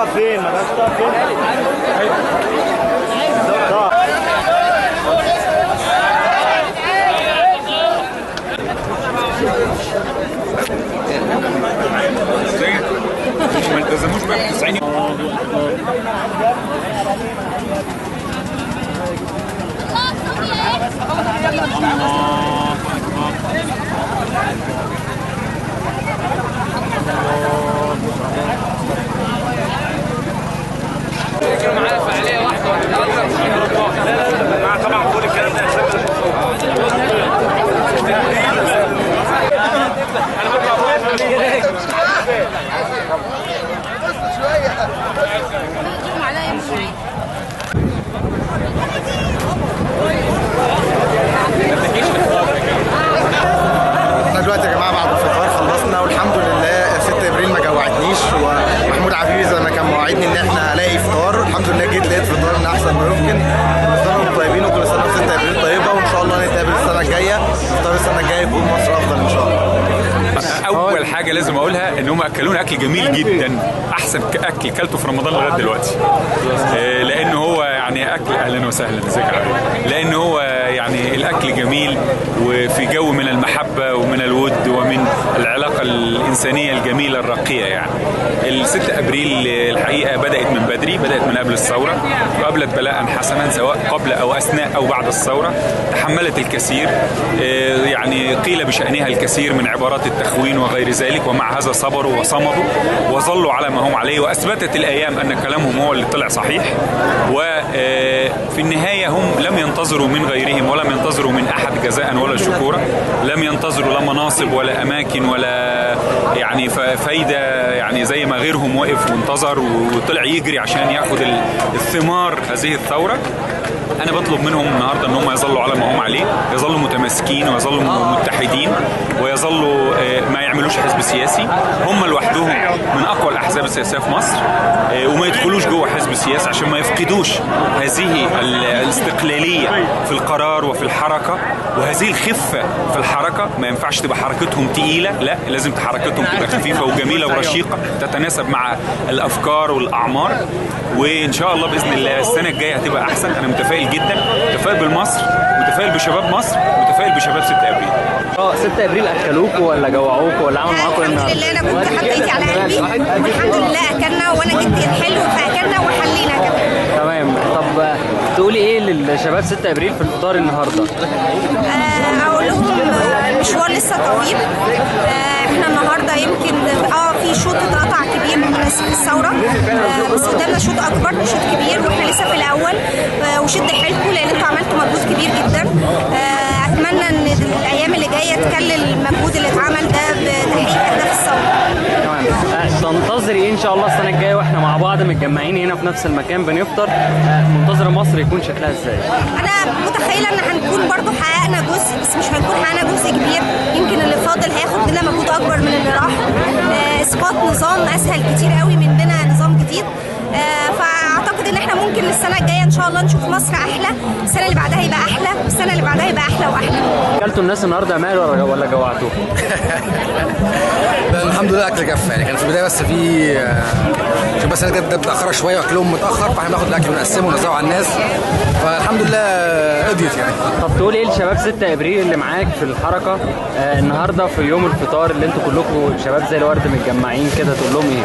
تقف فين؟ ما تعرفش تقف فين؟ ما التزموش بقى ب 90. طبعا كل الكلام ده احنا دلوقتي يا جماعة بعد الفطار خلصنا والحمد لله 6 ابريل ما جوعتنيش، ومحمود عفيفي زي ما كان مواعدني ان احنا هلاقي فطار، الحمد لله جيت لقيت فطار من احسن ما يمكن. كل سنة وانتم طيبين وكل سنة و6 ابريل طيبة، وان شاء الله نتقابل السنة الجاية، فطار السنة الجاية يكون مصر افضل ان شاء الله. اول حاجة لازم اقولها ان هم اكلونا اكل جميل جدا، احسن اكل كلته في رمضان لغاية دلوقتي، لان هو يعني اكل، اهلا وسهلا ازيك يا حبيبي، لان هو يعني الاكل جميل وفي جو من المحبة ومن الود ومن العلاقة الانسانية الجميلة الراقية. يعني ال 6 ابريل الحقيقة بدات من بدري، بدات من قبل الثورة، وقابلت بلاء حسنا سواء قبل او اثناء او بعد الثورة، تحملت الكثير، يعني قيل بشانها الكثير من عبارات التخوين وغير ذلك، ومع هذا صبروا وصمدوا وظلوا على ما هم عليه، واثبتت الايام ان كلامهم هو اللي طلع صحيح. وفي النهاية هم لم ينتظروا من غيرهم ولم ينتظروا من احد جزاء ولا شكورا، لم ينتظروا لا مناصب ولا اماكن ولا يعني فايده، يعني زي ما غيرهم وقف وانتظر وطلع يجري عشان ياخد الثمار هذه الثورة. انا بطلب منهم النهارده ان هم يظلوا على ما هم عليه، يظلوا متماسكين ويظلوا متحدين ويظلوا ما يعملوش حزب سياسي، هم لوحدهم من اقوى الاحزاب السياسية في مصر، وما يدخلوش جوه حزب سياسي عشان ما يفقدوش هذه الاستقلالية في القرار وفي الحركة وهذه الخفة في الحركة. ما ينفعش تبقى حركتهم تقيلة، لا لازم حركتهم تبقى خفيفة وجميلة ورشيقه تتناسب مع الافكار والاعمار. وان شاء الله باذن الله السنة الجاية هتبقى احسن. انا متفائل جدا، متفائل بالمصر، متفائل بشباب مصر، متفائل بشباب 6 ابريل. 6 ابريل اكلوكوا ولا جوعوكوا ولا عملوا معاكوا ايه النهارده؟ الحمد لله انا كنت حاطه ايدي على قلبي والحمد لله اكلنا، وانا جبت الحلو فاكلنا وحلينا كمان. تمام. طب تقولي ايه للشباب 6 ابريل في الفطار النهارده؟ اقول لهم المشوار لسه طويل، احنا النهارده يمكن في شوط اتقطع كبير من الثورة، بس قدامنا شوط اكبر وشوط كبير واحنا لسه في الاول، وشد حيلكم لان انتوا عملتوا مجهود كبير جدا. اتمنى ان الايام اللي جاية تكلل المجهود اللي اتعمل ده بتحقيق اهداف الثورة. تمام. تنتظري ايه ان شاء الله السنة الجاية واحنا مع بعض متجمعين هنا في نفس المكان بنفطر؟ منتظره مصر يكون شكلها ازاي؟ انا متخيله ان هنكون برضو حققنا جزء، بس مش هنكون حققنا جزء كبير، يمكن اللي فاضل هياخد لنا مجهود اكبر من اللي راح. اسقاط نظام اسهل كتير قوي من بناء نظام جديد، فاعتقد ان احنا ممكن السنة الجاية ان شاء الله نشوف مصر احلى، السنة اللي بعدها يبقى احلى، والسنة اللي بعدها يبقى احلى واحلى. اكلتوا الناس النهارده مال ولا جوعتوهم؟ لا الحمد لله اكل كفى، يعني كان في البداية بس في عشان بس الناس جت متاخرة شوية واكلهم متاخر، فاحنا بناخد الاكل ونقسمه ونوزعه على الناس، فالحمد لله قضيت يعني. طب تقول ايه لشباب 6 ابريل اللي معاك في الحركة النهارده في يوم الفطار اللي انتوا كلكم شباب زي الورد متجمعين كده، تقول لهم ايه؟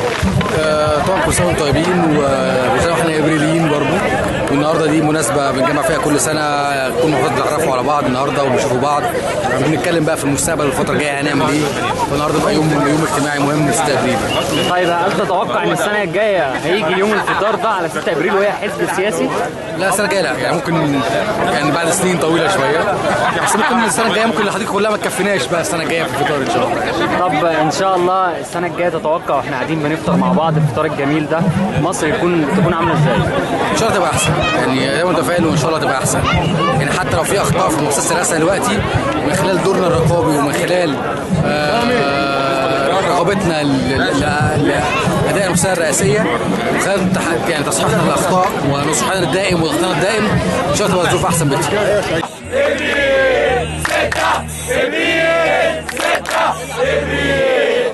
طبعا كل سنة وانتم طيبين، وزي ما احنا ابريليين برضه، والنهارده دي مناسبة بنجمع فيها كل سنة، كل المفروض بنتعرفوا على بعض النهارده وبنشوفوا بعض، وبنتكلم بقى في المستقبل والفترة الجاية هنعمل ايه، فالنهارده بقى يوم اجتماعي مهم 6 ابريل. طيب هل تتوقع ان السنة الجاية هيجي يوم الفطار ده على 6 ابريل وهي حزب سياسي؟ لا السنة الجاية لا، يعني ممكن يعني بعد سنين طويلة شوية، بس ممكن السنة الجاية ممكن الحديقة كلها ما تكفيناش بقى السنة الجاية في الفطار ان شاء الله. طب ان شاء الله السنة الجاية تتوقع واحنا قاعدين بنفطر مع بعض الفطار الجميل ده مصر تكون عامله ازاي؟ ان شاء الله تبقى احسن، يعني دايما متفائل وان شاء الله تبقى احسن، يعني حتى لو في اخطاء في المؤسسة الرئاسية دلوقتي، من خلال دورنا الرقابي ومن خلال رقابتنا لاداء المؤسسة الرئاسية، ومن خلال يعني تصحيحنا للاخطاء ونصحنا الدائم وضغطنا الدائم، ان شاء الله تبقى الظروف احسن بكتير. 6 ابريل 6 ابريل.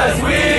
تزوير.